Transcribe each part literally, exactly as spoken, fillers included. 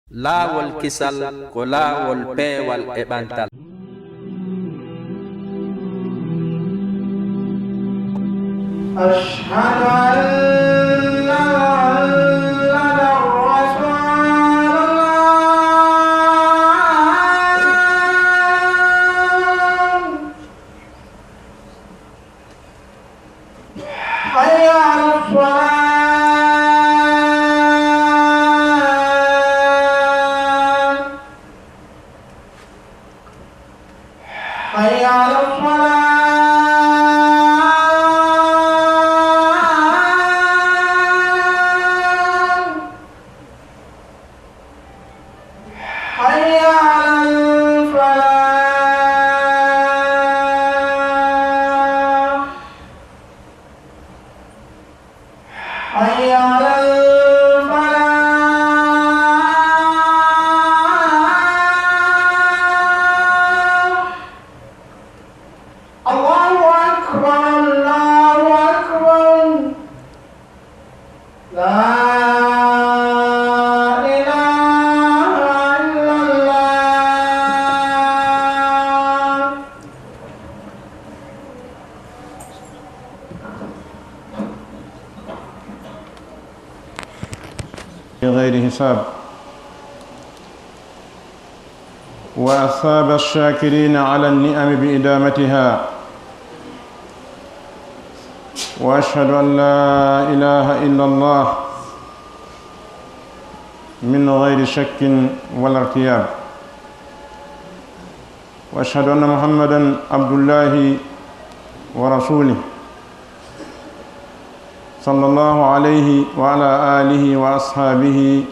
Laawol kisal ko laawol peewal e ɓantal. أشهد أن لا إله إلا الله. حي على الصلاة. حي على الصلاة. حي على الفلاح. حي على الفلاح. الله أكبر، الله أكبر. لا إله إلا الله. بغير حساب، وأثاب الشاكرين على النعم بإدامتها، وأشهد أن لا إله إلا الله من غير شك ولا ارتياب، وأشهد أن محمدا عبد الله ورسوله، صلى الله عليه وعلى آله وأصحابه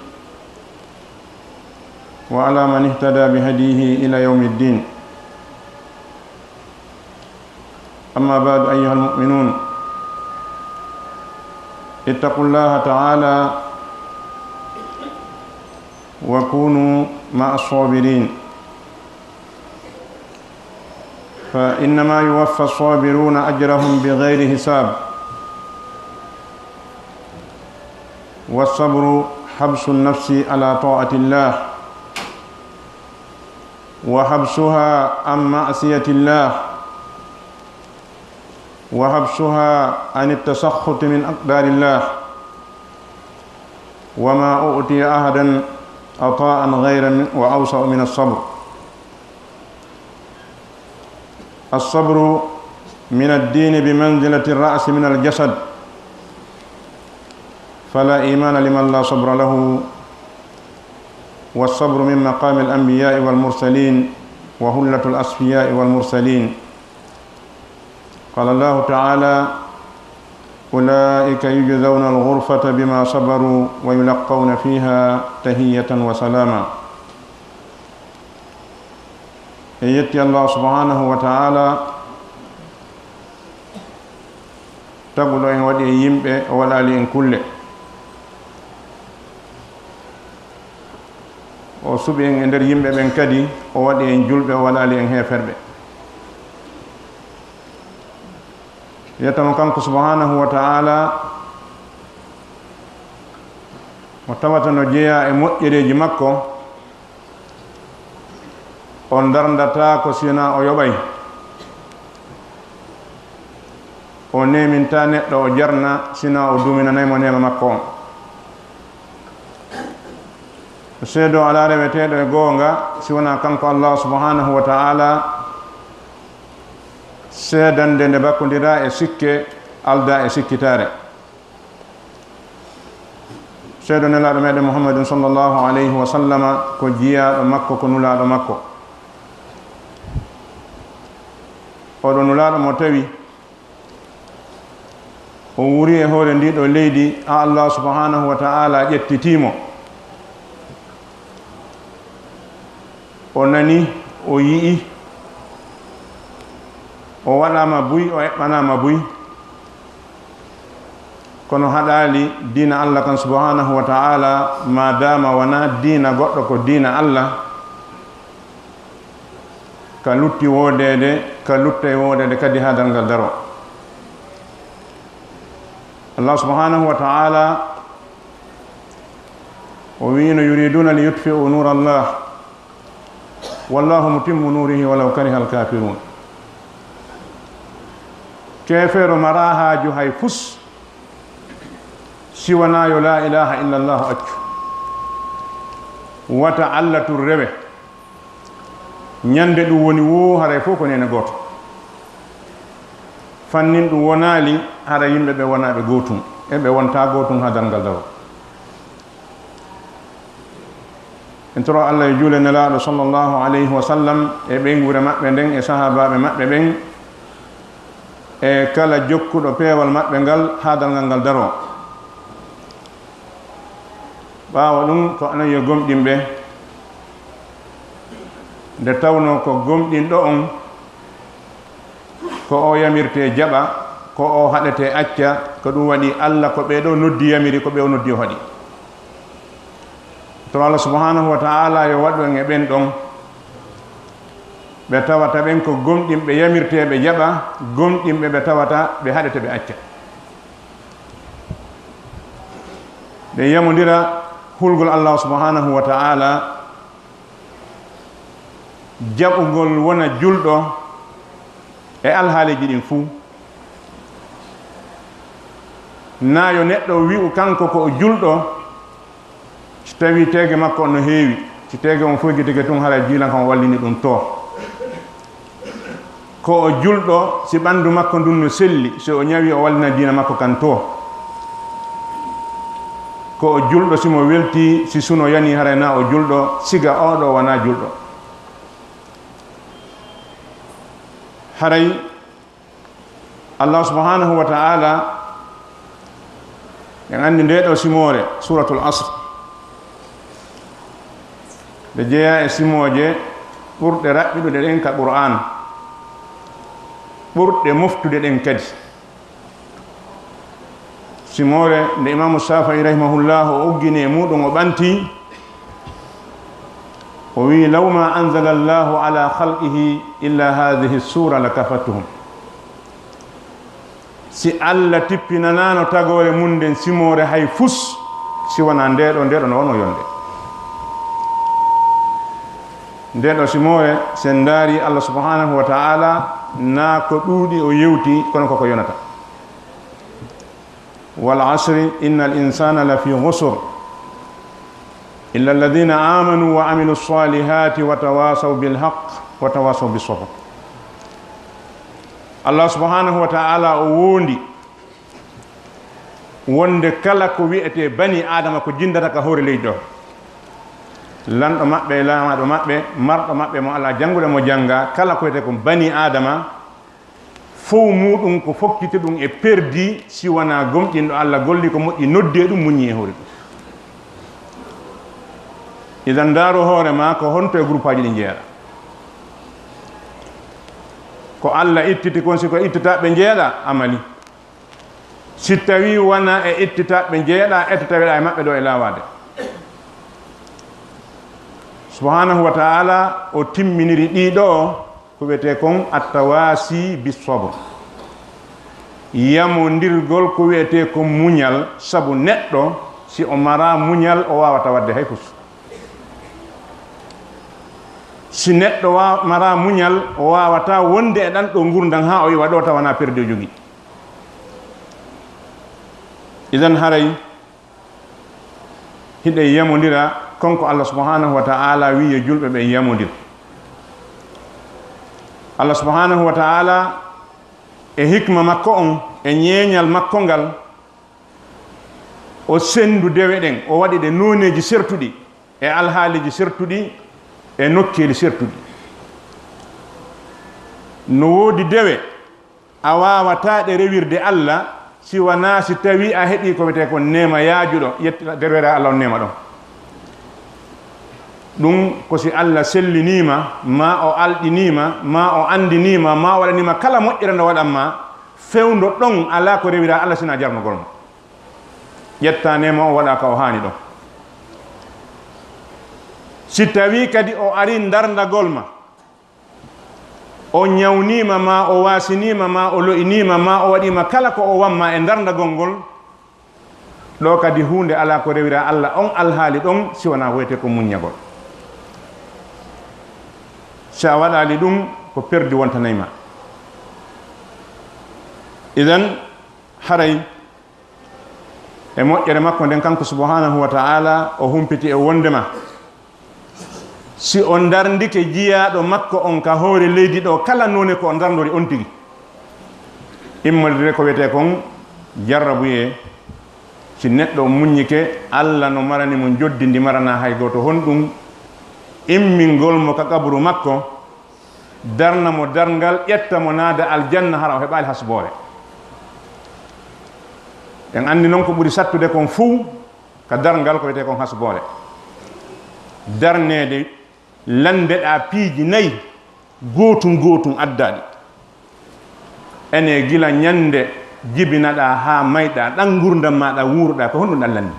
وعلى من اهتدى بهديه إلى يوم الدين. أما بعد، أيها المؤمنون، اتقوا الله تعالى وكونوا مع الصابرين، فإنما يوفى الصابرون أجرهم بغير حساب. والصبر حبس النفس على طاعة الله، وحبسها عن معصية الله، وحبسها عن التسخط من أقدار الله. وما أعطي أحدا عطاء غير من، وأوسع من الصبر. الصبر من الدين بمنزلة الرأس من الجسد، فلا إيمان لمن لا صبر له، والصبر من مقام الأنبياء والمرسلين وهلة الأصفياء والمرسلين. قال الله تعالى: أولئك يجزون الغرفة بما صبروا ويلقون فيها تحية وسلاما. En yetti Allah subhanahu wa ta'ala, taguɗo en, waɗi en yimɓe, o waɗali en kulle. O suɓi en e nder yimɓe ɓen kadi, o waɗi en julɓe, o waɗali en heeferɓe. Yetta mo kanko subhanahu wa ta'ala, mo tawata no jeyaa e moƴƴereeji makko, o darndataa ko sina o yoɓay. O neemintaa neɗɗo o jarna sina o duuminanay mo neema makko on. Seedo alaa reweteeɗo e goonga si wonaa kanko Allah subhanahu wa ta'ala, seedande nde bakkondiraa e sikke, aldaa e sikkitaare. Seedo Nelaaɗo meɗen Muhammadun sallallahu alayhi wa sallama ko jiyaaɗo makko, ko nulaaɗo makko. Oɗo nulaaɗo mo tawi o wuuri e hoore ndiɗo leydi, a Allah subhanahu wa ta'ala ƴettitii mo. O nani, o yi'i, o waɗaama buy, o eɓɓanaama buy. Kono haɗaali diina Allah kan subhanahu wa ta'ala, maadaama wonaa diina goɗɗo, ko diina Allah, ka lutti woodeede, ka luttay woodeede kadi haa darngal daroo. Allah subhanahu wa ta'ala O wiino, "Yuriduna li yutfi'u nura Allah, wallahu mutimmu nurihi walaw kariha al-kafirun." Keefeero maraa haaju hay fus, si wanaa yo laa ilaha illa Allah accu. Wata Allah tun rewe. Ñande ɗun woni woo, haray fow ko neene gooto. Fannin ɗun wonaali, haray yimɓe ɓe wonaaɓe gootun, e ɓe wontaa gootun haa darngal daroo. En toro Allah e juule Nelaaɗo sallallahu alayhi wa sallam, e ɓeynguure maɓɓe nden, e sahaabaaɓe maɓɓe ɓen, e kala jokkuɗo peewal maɓɓe ngal haa darngal ngal daroo. Ɓaawo ɗun, ko onon yo gomɗinɓe, nde tawnoo ko gomɗinɗo on, ko o yamirtee jaɓa, ko o haɗetee acca, ko ɗun waɗi Allah ko ɓee ɗoo noddi yamiri, ko ɓe o noddi o haɗi. To Allah subhanahu wa ta'ala yo waɗu en e ɓen ɗon, ɓe tawata ɓen ko gomɗinɓe yamirteeɓe jaɓa, gomɗinɓe ɓe tawata ɓe haɗete ɓe acca. Ɓe yamondira hulgol Allah subhanahu wa ta'ala, jaɓugol wona julɗo e alhaaliiji ɗin fuu. Naa yo neɗɗo wi'u kanko ko o julɗo, si tawii teege makko on no heewi, si teege on foy gitike tun, haray jiilan kan o wallini ɗun too. Ko o julɗo si ɓandu makko ndun no selli, si o ñawi o wallina diina makko kan too. Ko o julɗo si mo weltii, si suno yanii, haray naa o julɗo, siga oo ɗoo wanaa julɗo. Haray Allah subhanahu wa ta'ala, en anndi ndee ɗoo simoore, Suratul Asr, nde jeyaa e simooje ɓurɗe raɓɓiɗuɗe ɗen ka Qur'aan, ɓurɗe moftude ɗen kadi. Simoore nde Imaamu Shaafi'i rahimahullah o uggini e muuɗum, o ɓanti, o wi'i, "Law ma anzala Allahu ala khalqihi illa hadhihi sura lakafatuhum." Si Allah tippinanaano tagoore mun nden simoore hay fus, si wanaa ndee ɗoo, ndee ɗoo no wonno yonde. Ndee ɗoo simoore, si en ndaari Allah subhanahu wa ta'ala, naa ko ɗuuɗi o yewti, kono koko yonata. "Wal asri, innal insana lafi ghusr, illa alladhina amanu wa amilu salihati wa tawasaw bil haqq wa tawasaw bis sabr." Allah subhanahu wa ta'ala o woondi wonde kala ko wi'etee bani Aadama ko jinndata ka hoore leydi ɗoo, lanɗo maɓɓe, laamaaɗo maɓɓe, marɗo maɓɓe mo alaa janngude mo jannga, kala ko wi'etee ko bani Aadama, fow muuɗum ko fokkiti ɗum e perdi, si wanaa gomɗinɗo Allah, golli ko moƴƴi, noddi e ɗum, muññi e hoore ɗum. Idan, ndaaru hoore maa, ko honto e groupaaji ɗi njeeɗa? Ko Allah ittiti kon, si ko ittitaaɓe njeeɗa, amali. Si tawii wanaa e ittitaaɓe njeeɗa, ete taweɗaa e maɓɓe ɗo e laawaade. Subhaanahu wa ta'ala, o timminiri ɗii ɗoo ko wiyetee kon at-tawaasi bis-sabr. Yamondirgol ko wiyetee kon muñal, sabu neɗɗo, si o maraa muñal, o waawataa waɗde hay fus. Si neɗɗo wa-, maraa muñal, o waawataa wonde e ɗan ɗoo ngurndan haa o iwa ɗoo tawa wanaa perdi o jogii. Idan haray hiɗen yamondira kon ko Allah subhaanahu wa ta'ala wi'i yo julɓe ɓen yamondir. Allah subhaanahu wa ta'ala e hikma makko on, e ñeeñal makko ngal, o sendu dewe ɗen, o waɗi ɗe nooneeji sertuɗi, e alhaaliiji sertuɗi, e nokkeeli sertuɗi. No woodi dewe, a waawataa ɗe rewirde Allah, si wanaa si tawii a heɓii ko wiyetee kon neema yaajuɗo, yettiraa, derweraa Allah on neema ɗon. Ɗum ko si Allah selliniima, maa o alɗiniima, maa o anndiniima, maa o waɗaniima kala moƴƴere nde waɗan maa, fewndo ɗon alaa ko rewiraa Allah sinaa jarnugol ma. Ƴettaa neema o waɗa ka o haani ɗon. Si tawii kadi o arii ndarndagol ma, o ñawniima ma, o waasiniima ma, o lo'iniima ma, o waɗiima kala ko o wammaa e ndarndagol ngol, Ɗo kadi huunde alaa ko rewira Allah on alhaali ɗon si wonaa ko wiyetee ko muññagol. Si a waɗaali ɗum, ko perdi wontanay ma. Idan, haray e moƴƴere makko nden, kanko subhanahu wa ta'ala, o humpiti e wondema si o ndarndike jiyaaɗo makko on ka hoore leydi ɗo, kala noone ko o ndarndori on tigi, immorde ko wiyetee kon jarrabuyee. Si neɗɗo muññike, Allah no marani mo njoddi ndi maranaa hay gooto. Honɗum? Immingol mo ka qaburu makko, darna mo darngal, ƴetta mo naada aljanna, hara o heɓaali hasboore. En anndi non ko ɓuri sattude kon fuu ka darngal ko wiyetee kon hasboore. Darneede lanndeɗaa piiji nayi, gootum gootum addaaɗi. Ene gila ñannde jibinaɗaa haa mayɗaa, ɗan ngurdam maaɗa wuuruɗaa, ko honɗum ɗan lanni?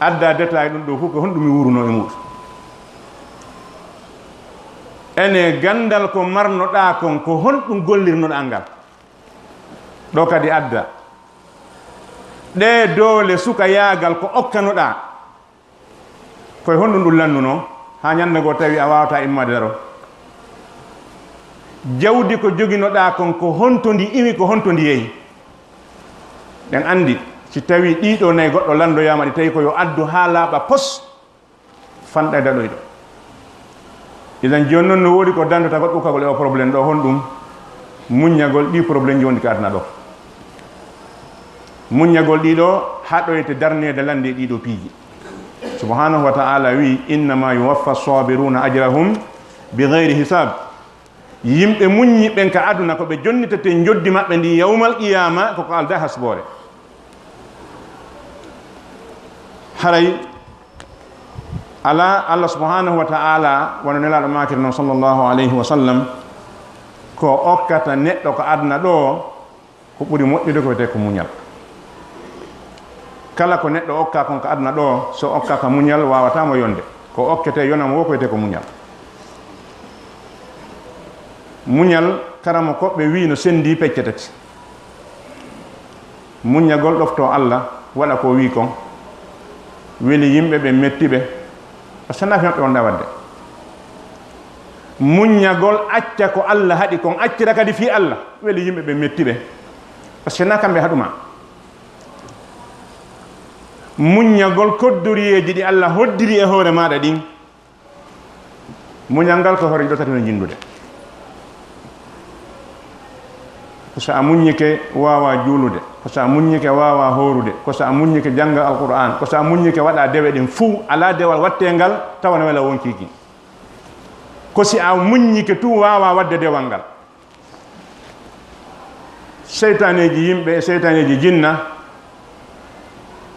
Addaa détail ɗum ɗo fof, ko honɗum mi wuurunoo e muuɗum? Ene ganndal ko marnoɗaa kon, ko honɗum gollirnoɗaa ngal? Ɗo kadi adda. Ɗee doole sukayaagal ko okkanoɗaa, ko e honɗum ɗum lannunoo? Haa ñannde goo tawi a waawataa immaade daro. Jawdi ko joginoɗaa kon, ko honto ndi iwi, ko honto ndi yehi? Ɗen anndi, si tawii ɗii ɗoo nayi goɗɗo lanndoyaama ɗi, tawi ko yo addu haa laaɓa pos, fanɗa e daɗoyɗo. Idan jooni non no woodi ko danndata goɗɗo ukkagol e o problème ɗo, honɗum? Muññagol ɗii problème ji wonɗi ka aduna ɗo. Muññagol ɗii ɗoo haɗoyte darneede lannde ɗii ɗoo piiji. Subhanahu wa ta'ala wi, "Innama yuwaffa sabiruna ajrahum bi gayri hisab." Yimɓe muññi ɓen ka aduna ko ɓe jonnitetee njoddi maɓɓe ndi yawmal qiyama, ko ko alda hasboore. Haray alaa Allah subhanahu wa ta'ala, wano Nelaaɗo maakiri non, sallallahu alayhi wa sallam, ko okkata neɗɗo ko aduna ɗo, ko ɓuri moƴƴude ko wiyetee ko muñal. Kala ko neɗɗo okkaa kon ko aduna ɗo, so okkaaka muñal, waawataa mo yonde. Ko okketee yona mo wo ko wiyetee ko muñal. Muñal, karamokooɓe wii no senndii pecce tati. Muññagol, ɗoftoo Allah, waɗa ko o wii kon, weli yimɓe ɓe, metti ɓe, parce que naafi maɓɓe wonɗaa waɗde. Muññagol, acca ko Allah haɗi kon, accira kadi fii Allah, weli yimɓe ɓe, metti ɓe, parce que na kamɓe haɗu ma. Muññagol, koddoriyeeji ɗi Allah hoddiri e hoore maaɗa ɗin, muñal ngal ko hoore ɗiɗo tati no jinndude. Ko so a muññike waawaa juulude, ko so a muññike waawaa hoorude, ko so a muññike jannga Alqur'aan, ko so a muññike waɗaa dewe ɗin fuu, alaa dewal waɗteengal tawa no wela wonkiiki. Ko si a muññike tun waawaa waɗde dewal ngal. Seytaaneeji yimɓe e seytaaneeji jinna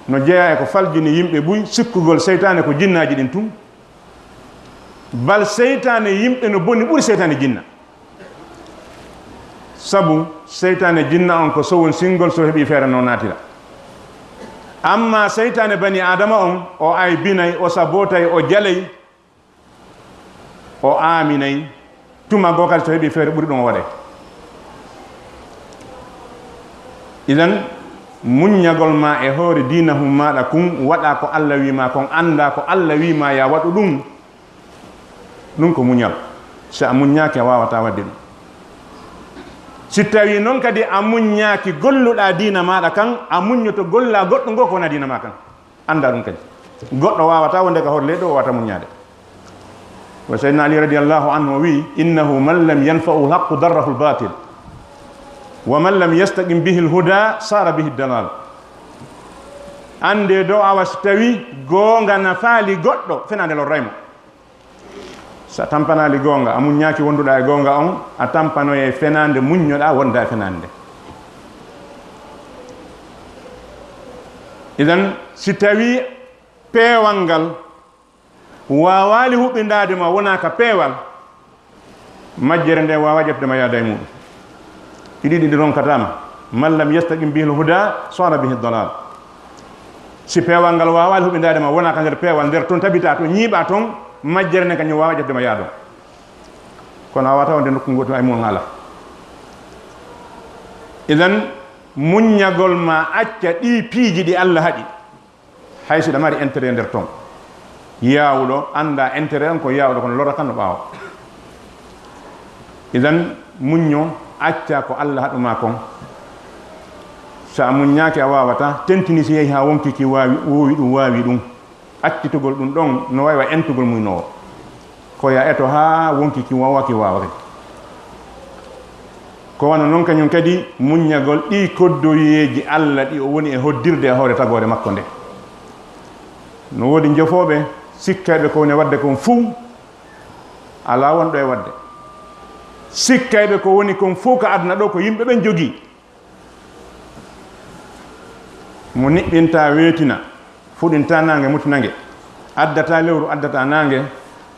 no jeyaa e ko faljini yimɓe buy, sikkugol seytaane ko jinnaaji ɗin tun. Bal seytaane yimɓe no boni ɓuri seytaane jinna. Sabu seytaane jinna on ko sowonsingol, so heɓii feere no naatira. Amma seytaane bani Aadama on, o aybinay, o sabotay, o jalay, o aaminay. Tuma goo kadi so heɓii feere ɓuri ɗum o waɗay. Idan, muññagol ma e hoore diinahun maaɗa kun, waɗaa ko Allah wii ma kon, anndaa ko Allah wii ma yaa waɗu ɗum, ɗum ko muñal. Si a muññaaki, a waawataa waɗde ɗum. Si tawii non kadi a muññaaki, golluɗaa diina maaɗa kan, a muññoto gollaa goɗɗum goo ko wonaa diina maa kan. Anndaa ɗum kadi. Goɗɗo waawataa wonde ka hoore leydi ɗo, o waawataa muññaade. Wa Sayyidina Ali radiyallahu anhu o wii, "Innahu man lam yanfa'uhu al-haqqu darrahu al-batil. Wa man lam yastaqim bihi al-huda sara bihi ad-dalal." Anndee ɗo, awa si tawii goonga nafaali goɗɗo, fenaande lorray mo. So a tampanaali goonga, a muññaaki wonduɗaa e goonga on, a tampanoyay fenaande, muññoɗaa wondaa e fenaande nde. Idan, si tawii peewal ngal waawaali huɓindaade ma wonaa ka peewal, majjere nde waawaa ƴeftude ma yaada e muuɗum. Ɗi ɗiɗi ɗi ronkataa ma. "Man lam yastaqim bihi al-huda, sara bihi ad-dalal." Si peewal ngal waawaali huɓindaade ma, wonaa ka nder peewal, nder ton tabitaa, ton ñiiɓaa ton, majjere nden kañum waawaa ƴeftude ma yaada ɗon. Kono a waawataa wonde nokku ngootu, ay mu'un alaa. Idan, Muññagol ma acca ɗii piiji ɗi Alla haɗi, hay si ɗa mari intérêt nder ton. Yaawuɗo annda intérêt on ko yaawuɗo, kono lorra kan no ɓaawo. Idan, muñño, acca ko Alla haɗu ma kon. So a muññaaki, a waawata. Tentini si yehi haa wonki ki waawi, woowi ɗum, waawi ɗum. Accitugol ɗum ɗon no wayi wa entugol muynoowo. Ko ya eto haa wonki ki waawaki waawaki. Ko wano non kañum kadi muññagol ɗii koddoyeeji Alla ɗi o woni e hoddirde e hoore tagoore makko nde. No woodi njofooɓe, sikkayɓe ko woni waɗde kon fuu, alaa wonɗo e waɗde. Sikkayɓe ko woni kon fuu ka aduna ɗo ko yimɓe ɓen jogii. Mo niɓɓinta weetina, fuɗinta naange, mutina nge, addata lewru, addata naange,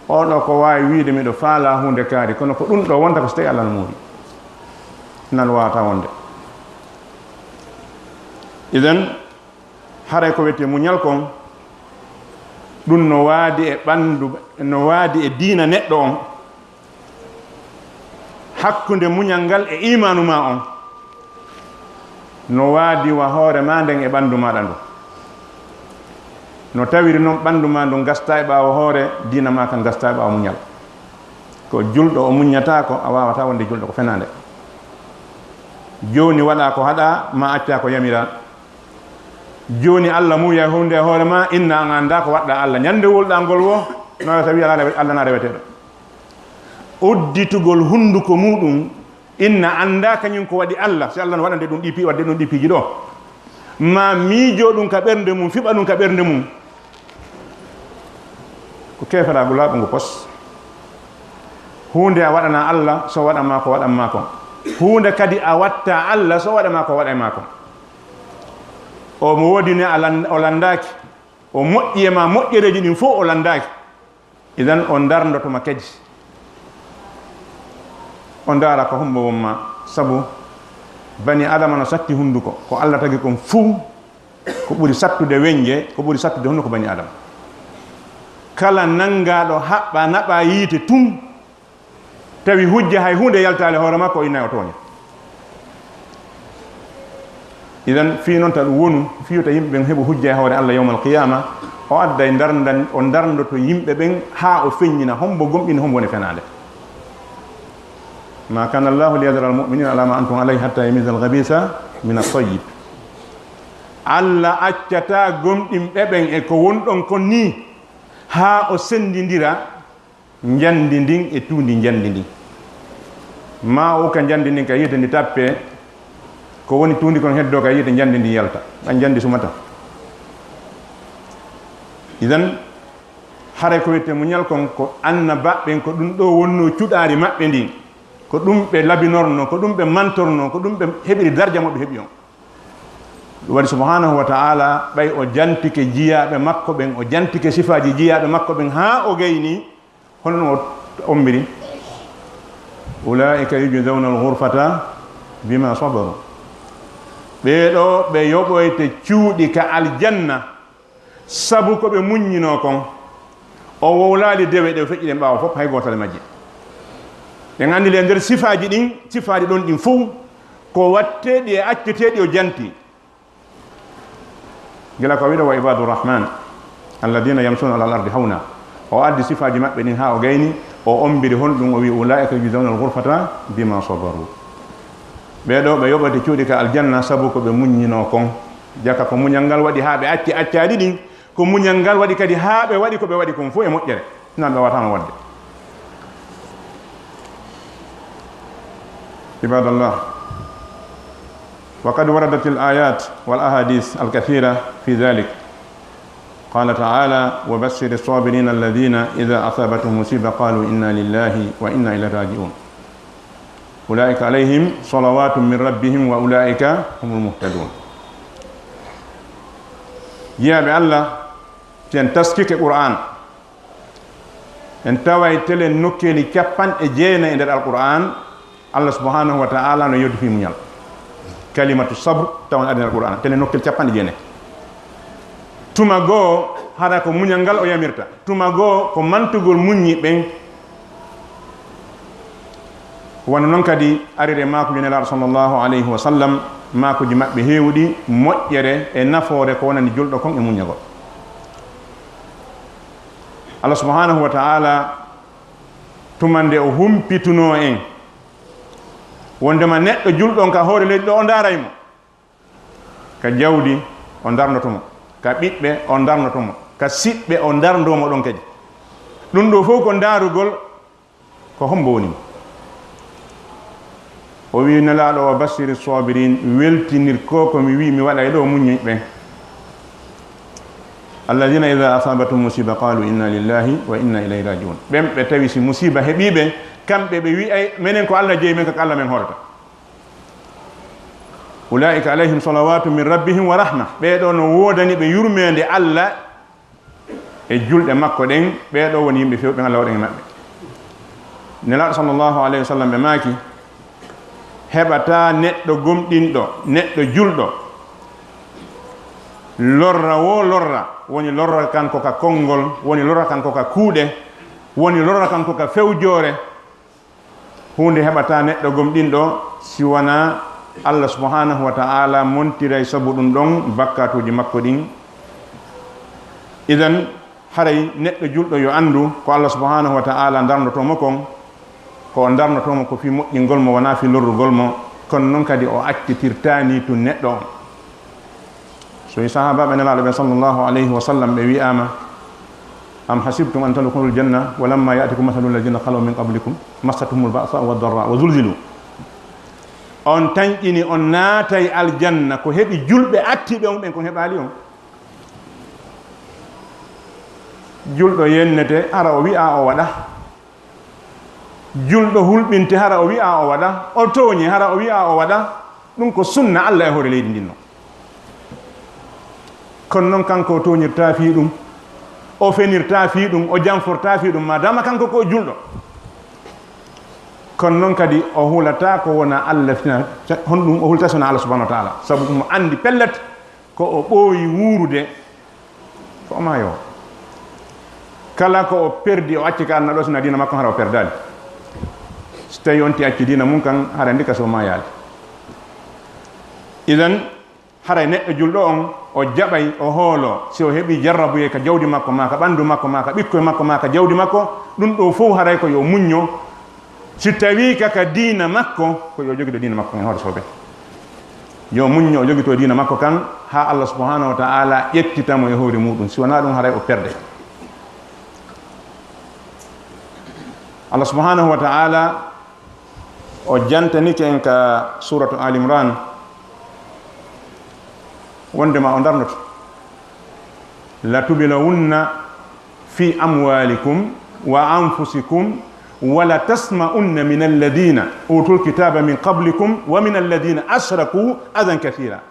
oo ɗoo ko waawi wiide miɗo faalaa huunde kaari, kono ko ɗum ɗoo wonta ko so tawi Alla no moori. Nan waawata wonde. Idan, haray ko wiyetee muñal kon, ɗum no waadi e ɓanndu, no waadi e diina neɗɗo on. Hakkunde muñal ngal e iimaanu maa on, no waadi wa hoore maa nden e ɓanndu maaɗa ndu. No tawiri non ɓanndu maa ndu gasta e ɓaawo hoore, diina maa kan gasta e ɓaawo muñal. Ko julɗo o muññata ko, a waawata wonde julɗo, ko fenaande. Jooni waɗa ko haɗa, ma acca ko yamira. Jooni Alla muuya huunde e hoore maa, inna an annda ko waɗɗa Alla. Ñande wulɗa ngol wo, no wiyata wi Alla, Alla na reweteeɗo. Udditugol hunnduko muuɗum, inna annda kañum ko waɗi Alla, si Alla no waɗande ɗum ɗi pi-, waɗde ɗum ɗi piiji ɗo. Ma miijo ɗum ka ɓernde mum, fiɓa ɗum ka ɓernde mum. Ko keeferaagu laaɓungu pos. Huunde a waɗana Alla, so waɗa ma ko waɗan ma kon. Huunde kadi a watta Alla, so waɗa ma ko waɗay ma kon. O mo woodi ne a lan-, o lanndaaki. O moƴƴi e ma moƴƴereeji ɗin fof o lanndaaki. Idan o ndarndoto ma kadi. O ndaara ko hombo won ma. Sabu bani Adama no satti hunnduko. Ko Alla tagi kon fuu, ko ɓuri sattude weñje, ko ɓuri sattude hunnduko bani Adama. Kala nanngaaɗo haɓɓa naɓa yiite tun, tawi hujja hay huunde yaltaali hoore makko, o inna o tooña. Idan, fii non ta ɗum wonu, fii yo ta yimɓe ɓen heɓu hujja e hoore Alla yawmal qiyaama, o adday ndarndan-, o ndarndoto yimɓe ɓen haa o feññina hombo gomɗini, hombo woni fenaande. Ma kana Allahu liyadara al-mu'minina ala ma antum alayhi hatta yamiza al-khabisa min at-tayyib. Alla accataa gomɗinɓe ɓen e ko wonɗon kon nii, haa o senndindira njandi ndin e tuundi njandi ndin. Ma o ukka njandi ndin ka yiite ndi tappe, ko woni tuundi kon heddoo ka yiite njandi ndin yalta. Ɗan njandi sumata. Idan, haray ko wiyetee muñal kon ko annabaaɓe ɓen ko ɗum ɗoo wonnoo cuɗaari maɓɓe ndin. Ko ɗum ɓe labinornoo, ko ɗum ɓe mantornoo, ko ɗum ɓe heɓiri darja mo ɓe heɓi on. Ɗum waɗi subhanahu wa ta'ala ɓay o jantike jiyaaɓe makko ɓen, o jantike sifaaji jiyaaɓe makko ɓen haa o gayni. Hono no o ombiri, "Ulaa'ika yujzawna al-ghurfata bima sabaru." Ɓee ɗoo ɓe yoɓoyte cuuɗi ka aljanna sabu ko ɓe muññinoo kon. O wowlaali dewe ɗe o feƴƴi ɗen ɓaawo fof, hay gootal e majje. Ɗen anndi le nder sifaaji ɗin, sifaaji ɗon ɗin fof ko watteeɗi e acceteeɗi o janti. Gila ko wiɗo wa ibadu rahman alladina yamsuna ala al-ardi hawna. O addi sifaaji maɓɓe ɗin haa o gayni, o ombiri honɗum, o wi, "Ulaa'ika yujzawna al-ghurfata bima sabaru." Ɓee ɗoo ɓe yoɓete cuuɗi ka aljanna sabu ko ɓe muññinoo kon. Jaka ko muñal ngal waɗi haa ɓe acci accaaɗi ɗin, ko muñal ngal waɗi kadi haa ɓe waɗi ko ɓe waɗi kon fof e moƴƴere. Nan ɓe wataano waɗde. Ibadallah. وقد وردت الآيات والأحاديث الكثيرة في ذلك. قال تعالى: "وبشر الصابرين الذين إذا أصابتهم مصيبة قالوا إنا لله وإنا إليه راجعون. أولئك عليهم صلوات من ربهم وأولئك هم المهتدون." Jiyaaɓe Allah, si en taskike Qur'aan, en taway telen nokkeeli capanɗe jeenayi e nder Alqur'aan, Allah subhanahu wa ta'ala no yoddi fii muñal. Kalimatu sabr tawan adina Alqur'aan, telen nokkeeli capanɗe jeenayi. Tuma goo, hara ko muñal ngal o yamirta. Tuma goo, ko mantugol muññi ɓen. Wano non kadi ariri e maakuuji Nelaaɗo sallallahu alayhi wa sallam, Maakuuji maɓɓe heewuɗi moƴƴere e nafoore ko wonani julɗo kon e muññagol. Allah subhanahu wa ta'ala, tuma nde o humpitunoo en wondema neɗɗo julɗo on ka hoore leydi ɗo, o ndaaray mo. Ka jawdi, o ndarnoto mo. Ka ɓiɓɓe, o ndarnoto mo. Ka siɓɓe, o ndarndoo mo ɗon kadi. Ɗum ɗo fof ko ndaarugol ko hombo woni mo. O wi Nelaaɗo o, "Bashiri sabirin, weltinir ko ko mi wi mi waɗa e ɗo muññiɓe ɓen. Alladhina idha asabatum musiba qalu inna lillahi wa inna ilayhi raji'un." Ɓen ɓe tawi si musiba heɓiɓe, kamɓe ɓe wi'ay, "Menen ko Allah jeyi men, ko Allah men horata." Ulaika alayhim salawatu min rabbihim wa rahma. Ɓee ɗo no woodani ɓe yurmeende Allah e julɗe makko ɗen. Ɓee ɗo woni yimɓe fewɓe Allah waɗan e maɓɓe. Nelaaɗo sallallahu alayhi wa sallam ɓe maaki, heɓata neɗɗo gomɗinɗo, neɗɗo julɗo, lorra wo lorra, woni lorra kanko ka konngol, woni lorra kanko ka kuuɗe, woni lorra kanko ka fewjoore, huunde heɓata neɗɗo gomɗinɗo si wonaa Allah subhanahu wa ta'ala montiray sabu ɗum ɗon bakkaatuuji makko ɗin. Idan, haray neɗɗo julɗo yo anndu ko Allah subhanahu wa ta'ala ndarnotoo mo kon, ko o ndarnotoo mo ko fii moƴƴingol mo, wonaa fii lorrugol mo. Kono non kadi o accitirtaani tun neɗɗo on. So wi sahaabaaɓe Nelaaɗo ɓe sallallahu alayhi wa sallam ɓe wi'aama, "Am hasibtum an tadkhulul janna wa lamma ya'tikum mathalul ladhina khalaw min qablikum massathumul ba'sa'u wad darra'u wa zulzilu." On tanƴini on naatay aljanna ko heɓi julɓe attiiɓe on ɓen kon heɓaali on? Julɗo yennete hara o wi'a o waɗa. Julɗo hulɓinte hara o wi'a o waɗa. O tooñe hara o wi'a o waɗa. Ɗum ko sunna Allah e hoore leydi ndin non. Kono non kanko o tooñirta fii ɗum, o fenirta fii ɗum, o janforta fii ɗum, madama kanko ko o julɗo. Kono non kadi o hulata ko wona Allah fina, honɗum o hulata so wona Allah subhanahu wa ta'ala? Sabu mo andi pellet ko o ɓooyi wuurude, ko o maayo. Kala ko o perdi, o acci ka Allah ɗo, sina diina makko, hara o perdaali. So tawi on ti acci diina mum kan, hara ndi ka so maayaali. Idan, haray neɗɗo julɗo on, o jaɓay, o hoolo, si o heɓi jarrabuyee ka jawdi makko, maa ka ɓandu makko, maa ka ɓikkoy makko, maa ka jawdi makko, ɗum ɗo fow haray ko yo muñño. Si tawii ka, ka diina makko, ko yo jogito diina makko kan, hoore soɓe. Yo muñño, o jogito diina makko kan, haa Allah subhanahu wa ta'ala ƴettita mo e hoore muɗum. Si wonaa ɗum, haray o perde. Allah subhanahu wa ta'ala o jantanike en ka suratu Ali Imran, wondema o darnoto. "Latublawunna fi amwalikum wa anfusikum wa latasma'unna min alladhina utul kitaba min qablikum wa min alladhina ashraku adhan kathira."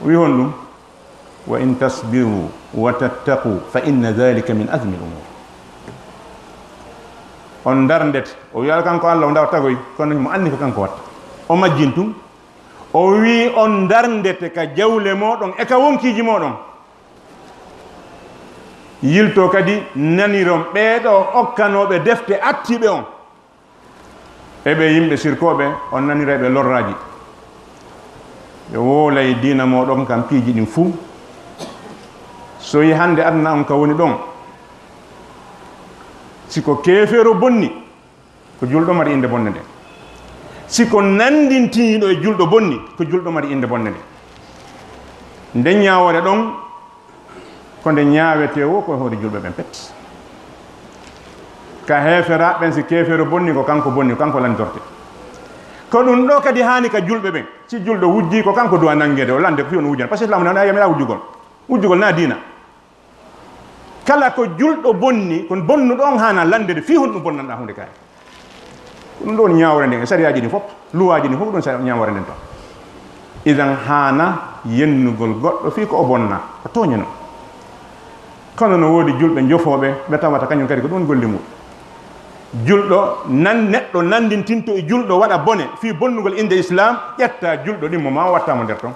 Wi honɗum? "Wa in tasbiru wa tattaqu fa inna dhalika min azmi al-umur." On darndete, o wi'al kanko Allah o ndawa tagoy, kono himo anndi ko kanko watta. O majjin tun. O wi on darndete ka jawle moɗon e ka wonkiiji moɗon. Yilto kadi naniron ɓee ɗo okkanooɓe defte attiiɓe on. E ɓe yimɓe sirkooɓe, on naniray ɓe lorraaji. Ɓe woolay diina mooɗon kan piiji ɗin fuu. So yi hannde aduna on ka woni ɗon, si ko keefeero bonni, ko julɗo mari innde bonde nden. Si ko nanndintiniiɗo e julɗo bonni, ko julɗo mari innde bonde nden. Nden ñaawoore ɗon, ko nde ñaawetee woo ko e hoore julɓe ɓen pet. Ka heeferaaɓe ɓen, si keefeero bonni, ko kanko bonni, ko kanko lanndorte. Ko ɗum ɗoo kadi haani ka julɓe ɓen. Si julɗo wujjii, ko kanko duwa nanngeede, o lannde ko fii on wujjana. Par ce que Islaamu nana, a yamira wujjugol. Wujjugol na diina. Kala ko julɗo bonni, ko bonnuɗo on haana lanndede fii honɗum bonnanɗaa huunde kaari. Ko ɗum ɗo woni ñaawre nden, e sariyaaji ɗin fof, luwaaji ɗin fof, ɗum sa-, ñaawre nden ton. Idan haana yennugol goɗɗo fii ko o bonna, o tooñano. Kono no woodi julɓe njofooɓe, ɓe tawata kañum kadi ko ɗum woni golle mum. Julɗo nan-, neɗɗo nanndintinto e julɗo waɗa bone fii bonnugol innde Islaam, ƴetta julɗo ɗimmo ma o watta mo nder ton.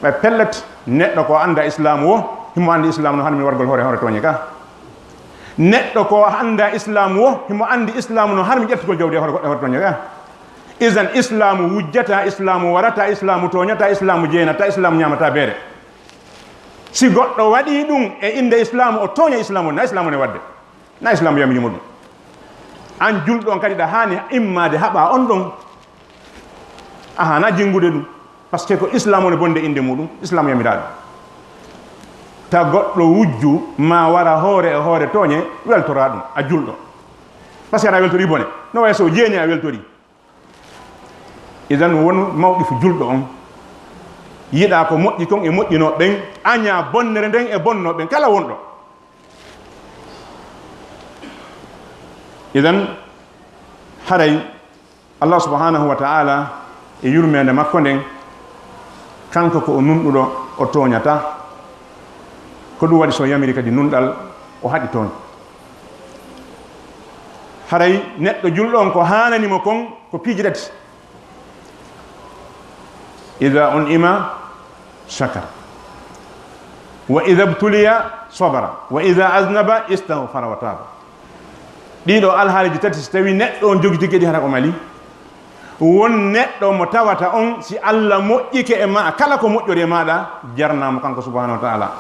Ɓay pellet, neɗɗo ko annda Islaam wo, himo anndi Islaam no hano mi wargol hoore, hoore tooñe ka. Neɗɗo ko annda Islaamu wo, himo anndi Islaamu no harmi ƴettugol jawdi e hoore goɗɗo, hoore tooña. Isan Islaamu wujjata, Islaamu warata, Islaamu tooñata, Islaamu jeenata, Islaamu ñaamata beere. Si goɗɗo waɗi ɗum e innde Islaamu, o tooña Islaamu, na Islaamu ne waɗde. Na Islaamu yamiri mo ɗum. An julɗo on kadi, ɗa haani immaade haɓa on ɗon. A haana jinngude ɗum. Parce que ko Islaamu ne bonde innde muɗum, Islaamu yamiraa ɗum. Ta goɗɗo wujju ma wara hoore e hoore tooñe, weltoraa ɗum, a julɗo. Parce que aɗa weltori bone. No wayi so jeeni a weltori. Idan wonu mawɗi fu julɗo on. Yiɗa ko moƴƴi kon e moƴƴinoo ɓen, aña bonnere nden e bonnoo ɓen, kala wonɗo. Idan haray Allah subhanahu wa ta'ala e yurmeende makko nden, kanko ko o nunɗuɗo, o tooñata. Ko ɗum waɗi so yamiri kadi nunɗal, o haɗi tooñ. Haray neɗɗo julɗo on ko haanani mo kon ko piiji tati. Ida un'ima shakara, wa ida btuliya sabara, wa ida aznaba istaghfara wa taba. Ɗiɗo alhaaliji tati, so tawi neɗɗo on jogitike ɗi, hara ko mali. Won neɗɗo mo tawata on, si Allah moƴƴike e ma, kala ko moƴƴori e maɗa, jarnamo kanko subhanahu wa ta'ala.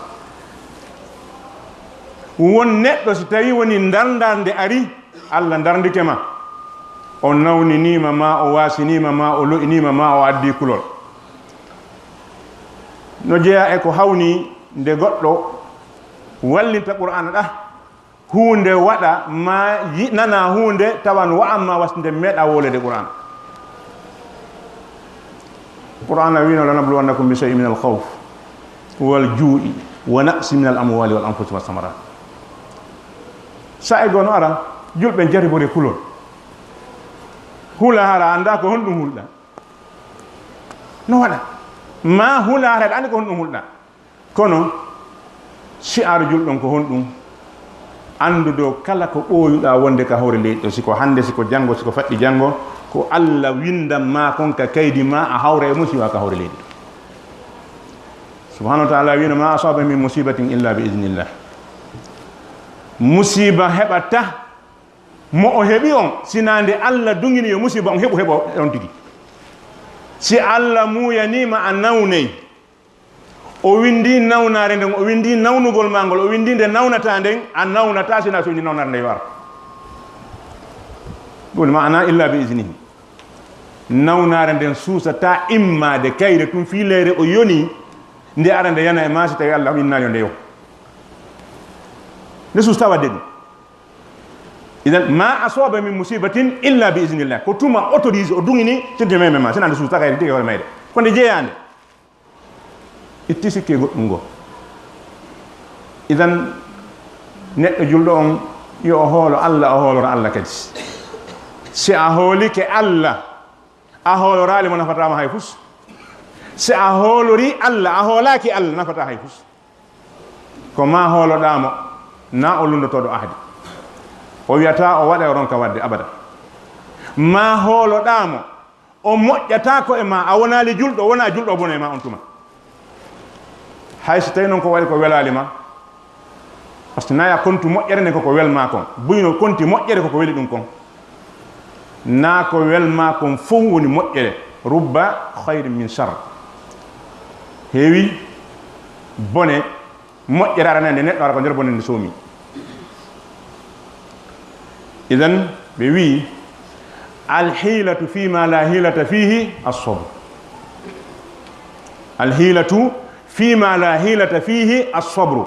Won neɗɗo si tawi woni ndarndar nde ari, Allah ndarndike ma, o nawninima ma, o wasinima ma, o lo'inima ma, o addi kulol. No jeeya e ko hawni nde goɗɗo wallinta Qur'aana ɗa, huunde waɗa ma yi-, nana huunde tawan wa'an ma wasde meeɗa wolede Qur'aana. Qur'aana wiino, "Lanabluwannakum bi shay'in minal khawf wal ju'i wa naqsin minal amwali wal anfusi was samarat." Sa'e goo no ara, julɓe jaribore kulol. Hula hara annda ko honɗum hulɗa. No waɗa. Ma hula hara aɗa anndi ko honɗum hulɗa. Kono, si'aaru julɗo on ko honɗum? Anndude kala ko ɓooyuɗaa wonde ka hoore leydi ɗo, si ko hannde, si ko janngo, si ko faɗɗi janngo, ko Allah winndan ma kon ka kaydi ma, a hawra e musiba ka hoore leydi ɗo. Subhanahu wa ta'ala wiino, "Ma asaba min musibatin illa bi idnillah." Musiba heɓata mo o heɓi on, sinaa nde Allah duŋini yo musiba on heɓu, heɓo on tigi. Si Allah muuyaniima a nawnay, o winndi nawnaare nden, o winndi nawnugol maa ngol, o winndi nde nawnataa nden, a nawnataa sinaa so winndi nawnaare nden yo ar. Ɗum woni maana illa bi iznihi. Nawnaare nden suusataa immaade kayre tun fii leyre o yoni, nde ara nde yana e maa si tawi Allah winnaali yo nde yo. Nde suusataa waɗde ɗum. Idan, ma asaba min musibatin illa bi iznillah. Ko tuma autorisé, o duŋini, sirde meme ma, sinaa nde suusataa kayre tigi hoore mayre. Ko nde jeyaande. Itti sikke goɗɗum ngo. Idan, neɗɗo julɗo on, yo o hoolo Allah, o hoolora Allah kadi. Si a hoolike Allah, a hooloraali mo, nafataa ma hay fus. Si a hoolori Allah, a hoolaaki Allah, nafataa hay fus. Ko ma hooloɗaa mo, na o lunndotooɗo ahdi. O wiyataa o waɗa, o ronka waɗde abada. Ma hooloɗaa mo, o moƴƴataa ko e ma, a wonaali julɗo, wonaa julɗo o bona e ma on tuma. Hay so tawi noon ko waɗi ko welaali ma, parce que na ya kontu moƴƴere nden koko wel ma kon, buyno konti moƴƴere koko weli ɗum kon. Na ko wel ma kon fof woni moƴƴere. Rubba khayrin min shar. Heewi bone moƴƴere arana nde neɗɗo ara ko nder bone nde soomi. Idan ɓe wi'i, "Alhiilatu fima la hiilata fihi as-sabr." Alhiilatu fima la hiilata fihi as-sabru.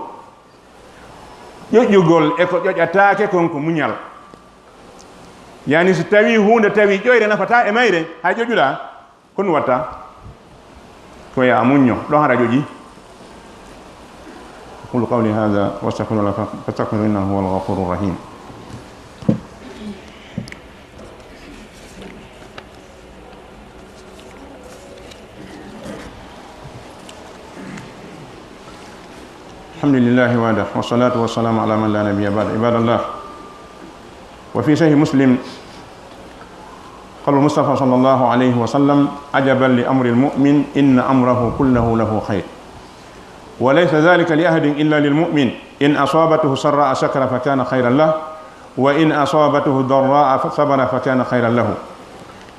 Ƴoƴƴugol e ko ƴoƴataake kon ko muñal. Yani, si tawi huunde tawi ƴoyre nafataa e mayre, hay ƴoƴuɗaa, ko ɗum watta? Ko ya a muñño, ɗon hara ƴoƴi. أقول قولي هذا وأستغفر الله، فاستغفروه إنه هو الغفور الرحيم. الحمد لله وحده، والصلاة والسلام على من لا نبي بعده. عباد الله، وفي صحيح مسلم قال المصطفى صلى الله عليه وسلم: "عجبا لأمر المؤمن، إن أمره كله له خير." وليس ذلك لأحد إلا للمؤمن، إن أصابته سراء شكر فكان خيرا له، وإن أصابته ضراء صبر فكان خيرا له.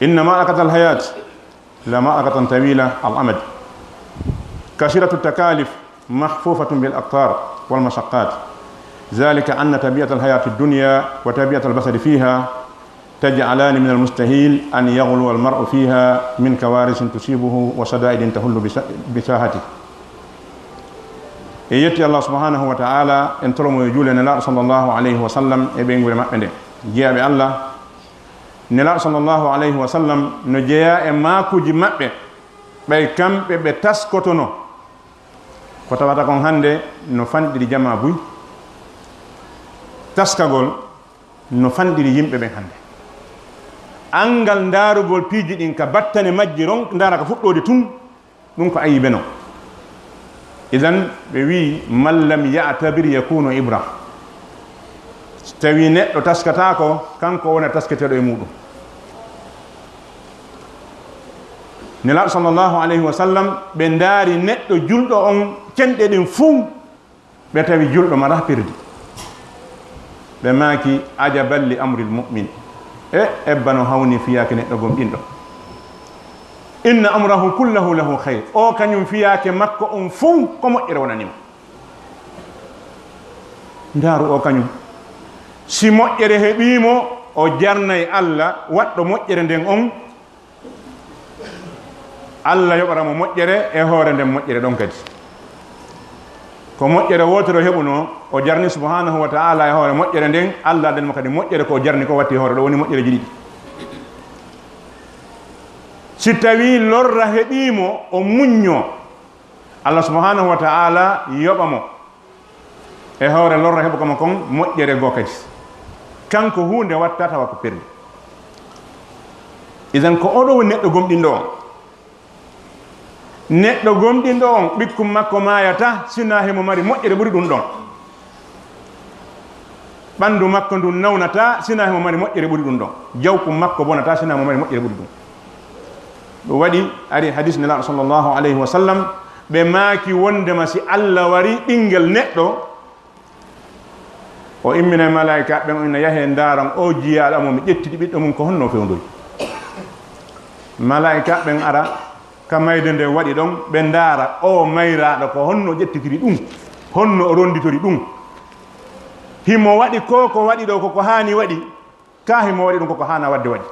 إن معركة الحياة لمعركة طويلة الأمد، كثيرة التكاليف، محفوفة بالأقطار والمشقات. ذلك أن طبيعة الحياة الدنيا وطبيعة البشر فيها تجعلان من المستحيل أن يغلو المرء فيها من كوارث تصيبه وشدائد تحل بسا-، بساحته. En yetti Allah subhanahu wa ta'ala, en toromo yo juule Nelaaɗo sallallahu alayhi wa sallam e ɓeynguure maɓɓe nden. Jeyaaɓe Allah, Nelaaɗo sallallahu alayhi wa sallam no jeyaa e maakuuji maɓɓe, ɓay kamɓe ɓe taskotono ko tawata kon hannde no fanɗiri jamaa buy. Taskagol no fanɗiri yimɓe ɓen hannde. Anngal ndaarugol piiji ɗin ka battane majji ron, ndaara ka fuɗɗoode tun, ɗum ko ayibe non. Idan ɓe wi'i, "Man lam ya'tabir yakunu ibra." So tawi neɗɗo taskataako, kanko wona tasketeeɗo e muuɗum. Nelaaɗo sallallahu alayhi wa sallam, ɓe ndaari neɗɗo julɗo on cenɗe ɗen fuu, ɓe tawi julɗo ma ɗah pirdi. Ɓe maaki, "Ajaban li amril mu'min." E, ebba no hawni fiyaake neɗɗo gomɗinɗo. "Inna amrahu kullahu lahu khayr." O kañum fiyaake makko on fuu ko moƴƴere wonani mo. Ndaaru o kañum. Si moƴƴere heɓii mo, o jarnay Alla waɗɗo moƴƴere nden on. Alla yoɓara mo moƴƴere e hoore nden moƴƴere ɗon kadi. Ko moƴƴere wootere o heɓunoo, o jarni subhanahu wa ta'ala e hoore moƴƴere nden, Alla addan mo kadi moƴƴere ko o jarni ko watti e hoore ɗo woni moƴƴereeji ɗiɗi. Si tawii lorra heɓii mo, o muññoo, Allah subhanahu wa ta'ala yoɓa mo e hoore lorra heɓuka mo kon moƴƴere goo kadi. Kanko huunde watta tawa ko perdi. Idan ko oɗo woni neɗɗo gomɗinɗo on. Neɗɗo gomɗinɗo on, ɓikkun makko maayata sina himo mari moƴƴere ɓuri ɗum ɗon. Ɓanndu makko ndun nawnataa sina himo mari moƴƴere ɓuri ɗum ɗon. Jawku makko bonataa sina himo mari moƴƴere ɓuri ɗum. Ɗum waɗi, ari hadis Nelaaɗo sallallahu alayhi wa sallam, ɓe maaki wondema si Alla wari ɓinngel neɗɗo, o immina e malaa'ikaaɓe ɓen, o inna, "Yahee ndaaran o jiyaaɗo mo mi ƴettiti ɓiɗɗo mum ko honno o fewndori." Malaa'ikaaɓe ɓen ara ka mayde nde waɗi ɗon, ɓe ndaara o mayraaɗo ko honno o ƴettitiri ɗum, honno o ronnditori ɗum. Himo waɗi ko ko waɗi ɗo, ko ko haani waɗi, ka himo waɗi ɗum ko ko haana waɗde waɗi.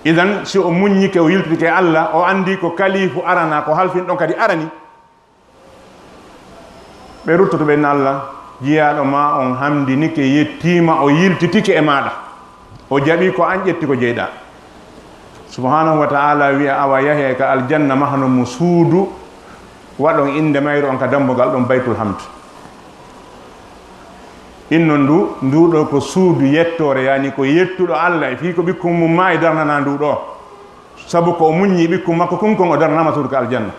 Idan, si o muññike, o yiltitike e Alla, o anndi ko kalifu arana, ko halfin ɗon kadi arani, ɓe ruttoto ɓe inna, "Alla, jiyaaɗo ma on hamdinike, yettiima, o yiltitike e maaɗa. O jaɓi ko an, ƴetti ko jeyɗaa." Subhanahu wa ta'ala wi'a, "Awa yahee ka aljanna, mahano mo suudu, waɗon innde mayru on ka dambugal ɗon, Baytul Hamd. Innon ndu, ndu ɗo ko suudu yettoore, yani ko yettuɗo Alla e fii ko ɓikkun mum maayi darnanaa ndu ɗo. Sabu ko o muññi ɓikkun makko kun kon, o darnanaama suudu ka aljanna."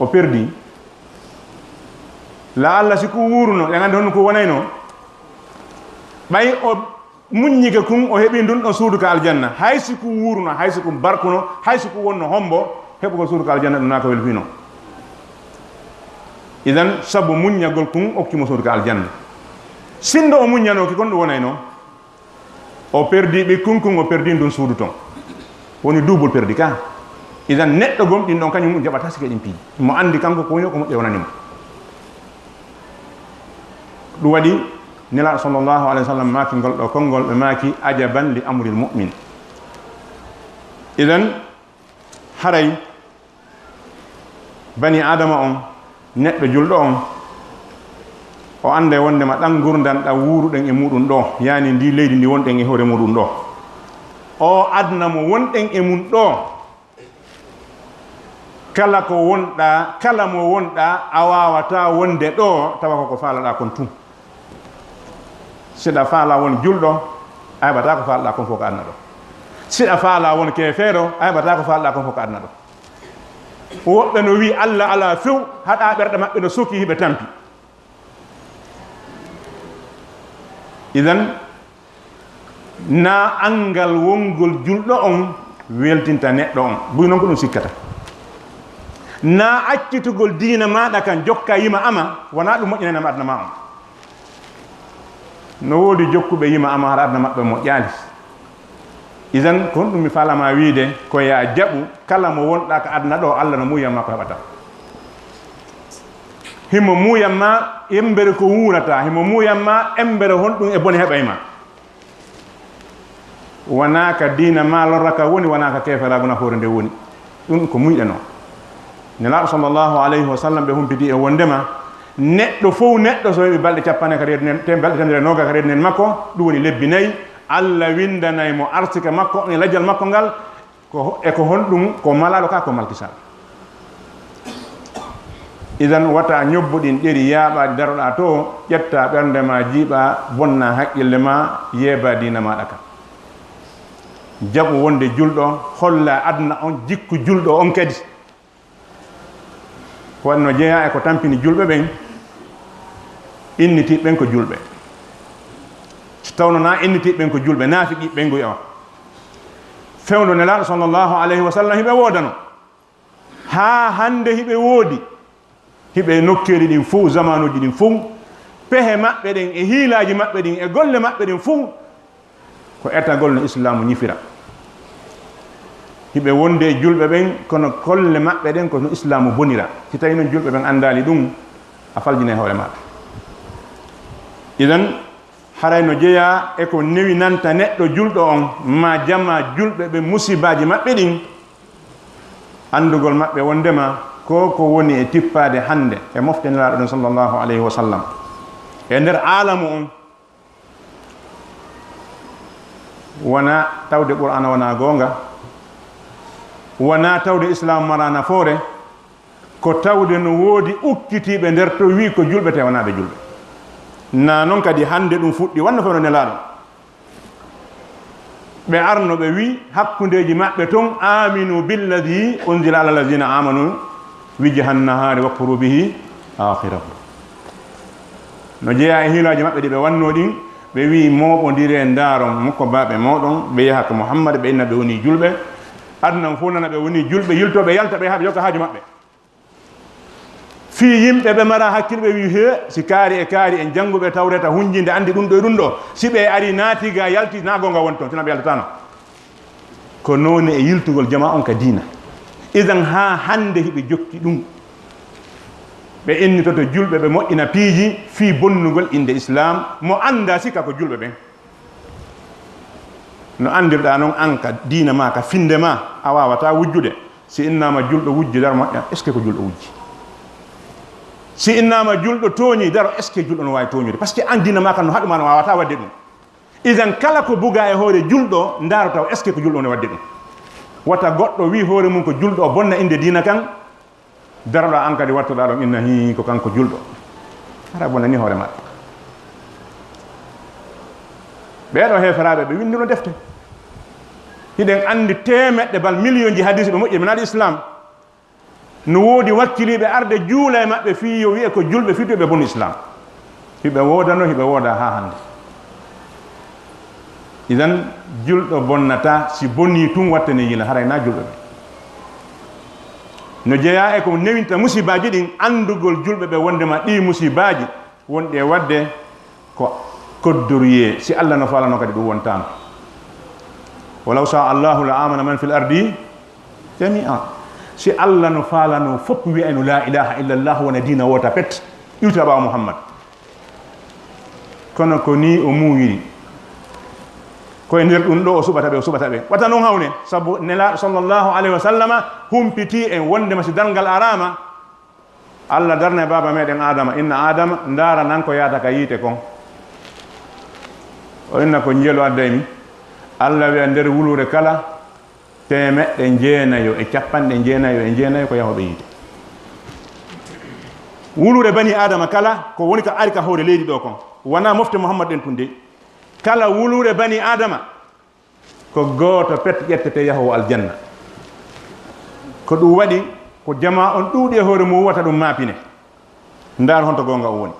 O perdi. La Alla si ku wuuruno, en anndi honno ku wonayno. Ɓay o muññike kun, o heɓi ndun ɗon suudu ka aljanna. Hay si ku wuuruno, hay si ku barkuno, hay si ku wonno hombo, heɓugol suudu ka aljanna ɗum naa ko welfino. Idan, sabu muññagol kun, okki mo suudu ka aljanna. Sinno o muññanooki kon, ɗum wonayno. O perdi ɓikkun kun, o perdi ndun suudu ton. Woni double perdi ka. Idan, neɗɗo gomɗinɗo on kañum jaɓata sike ɗin piiji. Mo anndi kanko ko woni ko moƴƴere wonani mo. Ɗum waɗi Nelaaɗo sallallahu alayhi wa sallam maaki ngol ɗo konngol, ɓe maaki, "Ajaban li amril mu'min." Idan, haray bani Aadama on, neɗɗo julɗo on, o annday wondema ɗan ngurndan ɗan wuuruɗen e muɗum ɗo, yani ndi leydi ndi wonɗen e hoore muɗum ɗo, o aduna mo wonɗen e mum ɗo, kala ko wonɗaa, kala mo wonɗaa, a waawataa wonde ɗo tawa ko ko faalaɗaa kon tun. Siɗa faala won julɗo, a heɓataa ko faalaɗaa kon fof ko aduna ɗo. Siɗa faala won keefeero, a heɓataa ko faalaɗaa kon fof ko aduna ɗo. Woɓɓe no wi'i Alla alaa few, haɗa ɓerɗe maɓɓe no sokii, hiɓe tampi. Idan, na anngal wongol julɗo on weltinta neɗɗo on. Buy non ko ɗum sikkata. Na accitugol diina maaɗa kan jokka yima ama, wonaa ɗum moƴƴinanama aduna ma on. No woodi jokkuɓe yima ama hara aduna maɓɓe moƴƴaali. Idan, ko honɗum mi faalama wiide? Ko ya jaɓu kala mo wonɗa ka aduna ɗo, Allah no muuyan ma ko heɓata. Himo muuyan ma embere ko wuurata, himo muuyan ma embere honɗum e bone heɓay ma. Wonaa ka diina ma lorra ka woni, wonaa ka keeferaagu nafoore nde woni. Ɗum ko muyɗe non. Nelaaɗo sallallahu alayhi wa sallam ɓe humpiti e wondema neɗɗo fow neɗɗo so heɓi balɗe capanɗe ka reedu nen, tem-, balɗe temedere e noga ka reedu nen makko, ɗum woni lebbi nayi, Allah windanay mo arsike makko e lajal makko ngal, ko, e ko honɗum? Ko malaaɗo ka ko malkisal. Idan wata ñobbo ɗin ɗeri yaaɓaaɗi daroɗaa to, ƴetta ɓernde ma, jiiɓa, bonna haqqille ma, yeeba diina maaɗa ka. Jaɓu wonde julɗo, holla aduna on jikku julɗo on kadi. Ko waɗi no jeyaa e ko tampini julɓe ɓen, innitiiɓe ɓen ko julɓe. So tawno na innitiiɓe ɓen ko julɓe, naafiqiiɓe ɓen goy on. Fewndo Nelaaɗo sallallahu alayhi wa sallam hiɓe woodano. Haa hannde hiɓe woodi. Hiɓe e nokkeeli ɗin fow, zamanuuji ɗin fow. Pehe maɓɓe ɗen e hiilaaji maɓɓe ɗin e golle maɓɓe ɗin fow ko etagol no Islaamu ñifira. Hiɓe wonde e julɓe ɓen, kono golle maɓɓe ɗen ko no Islaamu bonira. Si tawii non julɓe ɓen anndaali ɗum, a faljinay hoore maaɗa. Idan, haray no jeyaa e ko newinanta neɗɗo julɗo on, ma jama julɓe ɓen musibaaji maɓɓe ɗin, anndugol maɓɓe wondema ko ko woni e tippaade hannde e mofte Nelaaɗo ɗen sallallahu alayhi wa sallam e nder aalamu on, wonaa tawde Qur'aana wonaa goonga, wonaa tawde Islaamu maraa nafoore, ko tawde no woodi ukkitiiɓe nder to wi'i ko julɓe te wonaa ɓe julɓe. Na non kadi hannde ɗum fuɗɗi wanno fewndo Nelaaɗo. Ɓe arno ɓe wi'i hakkundeeji maɓɓe ton, "Aaminu billadi unzila ala lazina aamanu wajhan nahaari wakfuru bihi aakhirahu." No jeyaa e hiilaaji maɓɓe ɗi ɓe wanno ɗin, ɓe wi'i mooɓondiree ndaaron mukko baaɓe mooɗon, ɓe yaha ka Muhammad, ɓe inna ɓe woni julɓe. Aduna on fow nana ɓe woni julɓe, yiltoo ɓe yalta ɓe haa ɓe jokka haaju maɓɓe. Fii yimɓe ɓe mara hakkil, ɓe wi'i, "He, si kaari e kaari en jannguɓe Tawreeta hunjinde anndi ɗum ɗo e ɗum ɗo, si ɓe ari naati ga yalti, na goonga woni toon, tuna ɓe yaltataano." Ko noone e yiltugol jamaa on ka diina. Idan haa hannde hiɓe jokki ɗum. Ɓe innitoto julɓe, ɓe moƴƴina piiji fii bonnugol innde Islaam, mo anndaa sika ko julɓe ɓen. No anndirɗaa non an ka diina maa, ka finnde maa, a waawataa wujjude. Si innaama julɗo wujji, daro moƴƴa, est-ce que ko julɗo wujji? Si innaama julɗo tooñi, daro, est-ce que julɗo no waawi tooñude? Parce que an diina maa kan no haɗu maa, no waawataa waɗde ɗum. Idan kala ko bugaa e hoore julɗo, ndaaru taw, est-ce que ko julɗo no waɗde ɗum? Wata goɗɗo wi'i hoore mum ko julɗo, o bonna innde diina kan, daroɗaa an kadi wattoɗaa ɗon inna, "Hii, ko kanko julɗo." Hara bonani hoore maɗa. Ɓee ɗoo heeferaaɓe, ɓe winnduno defte. Hiɗen anndi teemeɗɗe bal miliyonji hadiisi ɓe moƴƴi, ɓe naati Islaam. No woodi wakkiliiɓe arde juula e maɓɓe fii yo wi'e ko julɓe, fii to ɓe bonu Islaam. Hiɓe woodano, hiɓe wooda haa hannde. Idan, julɗo bonnataa, si bonii tun wattane yila, haray na julɓe ɓe. No jeyaa e ko newinta musibaaji ɗin, anndugol julɓe ɓe wondema ɗii musibaaji wonɗi e waɗde ko koddoruyee. Si Allah no faalano kadi ɗum wontaano. "Walaw shaa Allahu la amana man fil ardi jami'a." Si Allah no faalano fof wi'ayno la ilaha illallah wona diina woota pet, iwta ɓaawo Muhammad. Kono ko nii o muuwiri. Ko e nder ɗum ɗo o suɓata ɓe, o suɓata ɓe. Wata non hawne, sabu Nelaaɗo sallallahu alayhi wa sallama humpitii en wondema si darngal araama, Allah darnay baaba meɗen Aadama, inna Aadama, ndaara nan ko yaata ka yiite kon. O inna ko njelu adday mi. Allah wi'a nder wuluure kala, teemeɗɗe jeenayo e capanɗe jeenayo e jeenayo ko yahooɓe yiite. Wuluure bani Aadama kala, ko woni ka ari ka hoore leydi ɗo kon. Wonaa mofte Muhammad ɗen tun dey. Kala wuluure bani Aadama, ko gooto pet ƴettete yahoowo aljanna. Ko ɗum waɗi, ko jamaa on ɗuuɗi e hoore mum, wata ɗum maapine. Ndaar honto goonga o woni.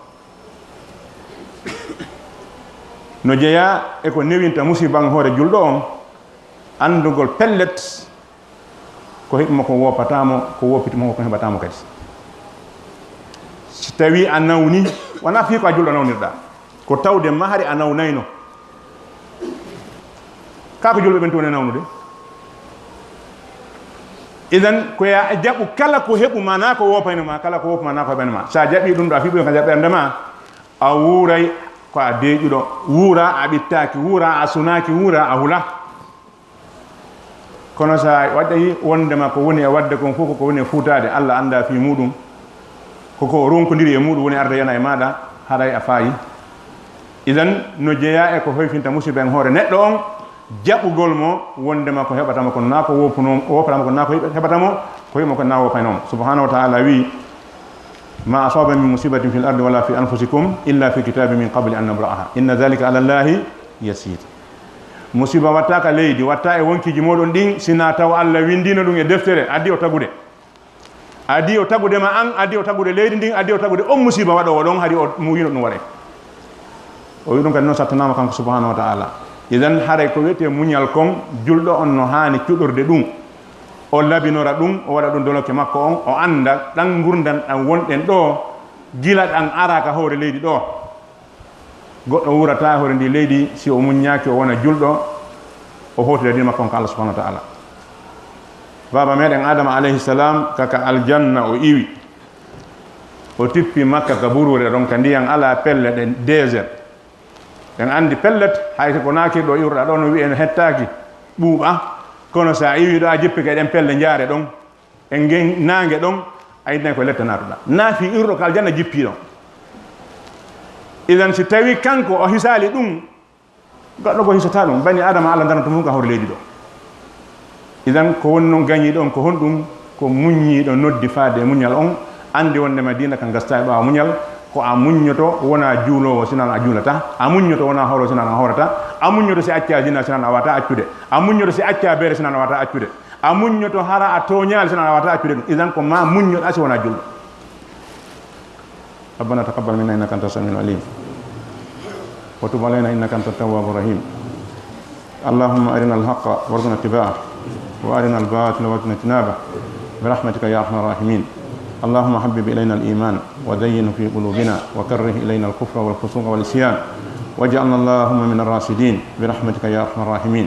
No jeyaa e ko newinta musiban hoore julɗo on, anndugol pellet, Ko heɓi mo ko woopata mo, ko woopiti mo ko heɓata mo kadi. Si tawi a nawni, wona fii ko a julɗo nawnirɗa, ko tawde mahari a nawnayno. Kaa ko julɓe ɓen tun woni nawnude. Idan, ko ya a jaɓu kala ko heɓu ma, naa ko woopayno ma, kala ko woopu ma, naa ko heɓayno ma. Sa jaɓi ɗum ɗo, a fii ɗum ka jaɓɓerde ma, a wuuray ko a deeƴuɗo. Wuura a ɓittaaki, wuura a sunaaki, wuura a hula. Kono sa waɗi wondema ko woni e waɗde kon fof, ko woni e fuutaade, Allah annda fii muɗum, ko ko o ronkondiri e muɗum woni arde yana e maɗa, haray a faayi. Idan, no jeyaa e ko hoyfinta musiba en hoore neɗɗo on, jaɓugol mo wondema ko heɓata mo kon, naa ko woopuno, woopata mo kon, naa ko heɓata mo, ko heɓi mo kon, naa woopayno mo. Subhanahu wa ta'ala wi: "Ma asaba min musibatin fil ardi wala fi anfusikum illa fi kitabin min qabli an nabra'aha. Inna dhalika ala Allahi yasir." Musiba watta ka leydi, watta e wonkiiji moɗon ɗin, sina taw Allah windino ɗum e deftere, addi o tagude. Addi o tagude ma an, addi o tagude leydi ndin, addi o tagude on musiba waɗoowo ɗon, hari o muuyino ɗum waɗay. O wi ɗum kadi noon sattanama kanko subhanahu wa ta'ala. Idan haray ko wiyetee muñal kon, julɗo on no haani cuɗorde ɗum. O labinora ɗum, o waɗa ɗum doloke makko on, o annda ɗan ngurndan ɗan wonɗen ɗo, gila ɗan ara ka hoore leydi ɗo. Goɗɗo wuurata e hoore ndi leydi si o muññaaki, o wona julɗo, o howtida diina makko on ka Allah subhanahu wa ta'ala. Baaba meɗen Adama alayhi salam, ka, ka aljanna o iwi. O tippi Makka ka buruure ɗon, ka ndiyan alaa, pelle ɗen désert. En anndi pellet, hay ko naakirɗo iwruɗaa ɗon, no wi'e no hettaaki, ɓuuɓa. Kono sa iwi ɗo, a jippi ka e ɗen pelle, njaare ɗon. E ngen naange ɗon, a innay ko lette naatuɗaa. Naa fii iwruɗo ka aljanna jippii ɗon. Idan si tawi kanko o hisaali ɗum, goɗɗo goo hisataa ɗum. Bani Adama Allah darnata mum ka hoore leydi ɗo. Idan ko woni noon gañiiɗo on, ko honɗum? Ko muññiiɗo noddi faade e muñal on, anndi wondema diina kan gastaa e ɓaawo muñal, ko a muññoto wona juuloowo sinan a juulata, a muññoto wona hooroowo sinan a hoorata, a muññoto si accaa zina sinan a wata accude, a muññoto si accaa beere sinan a wata accude, a muññoto hara a tooñaali sinan a wata accude ɗum. Idan ko ma muññoɗa si wona julɗo. ربنا تقبل منا إنك أنت السميع العليم وتب علينا إنك أنت التواب الرحيم. اللهم أرنا الحق وارزقنا اتباعه وأرنا الباطل وارزقنا اجتنابه برحمتك يا أرحم الراحمين. اللهم حبب إلينا الإيمان وزينه في قلوبنا وكره إلينا الكفر والفسوق والعصيان واجعلنا اللهم من الراشدين برحمتك يا أرحم الراحمين.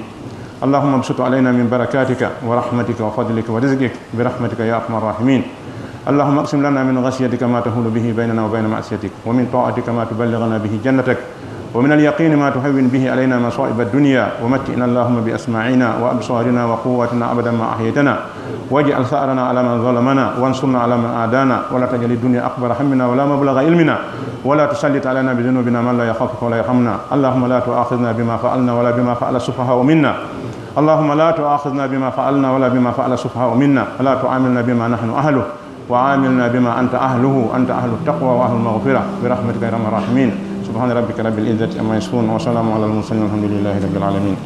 اللهم ابسط علينا من بركاتك ورحمتك وفضلك ورزقك برحمتك يا أرحم الراحمين. اللهم اقسم لنا من خشيتك ما تحول به بيننا وبين معصيتك، ومن طاعتك ما تبلغنا به جنتك، ومن اليقين ما تهون به علينا مصائب الدنيا، ومتعنا اللهم بأسماعنا وأبصارنا وقواتنا أبدا ما أحييتنا، واجعل ثأرنا على من ظلمنا، وانصرنا على من عادانا، ولا تجعل الدنيا أكبر همنا ولا مبلغ علمنا، ولا تسلط علينا بذنوبنا من لا يخافك ولا يرحمنا. اللهم لا تؤاخذنا بما فعلنا ولا بما فعل السفهاء منا. اللهم لا تؤاخذنا بما فعلنا ولا بما فعل السفهاء منا، ولا تعاملنا بما نحن أهله، وعاملنا بما أنت أهله، أنت أهل التقوى وأهل المغفرة، برحمتك يا أرحم الراحمين. سبحان ربك رب العزة عما يصفون، وسلام على المرسلين، والحمد لله رب العالمين.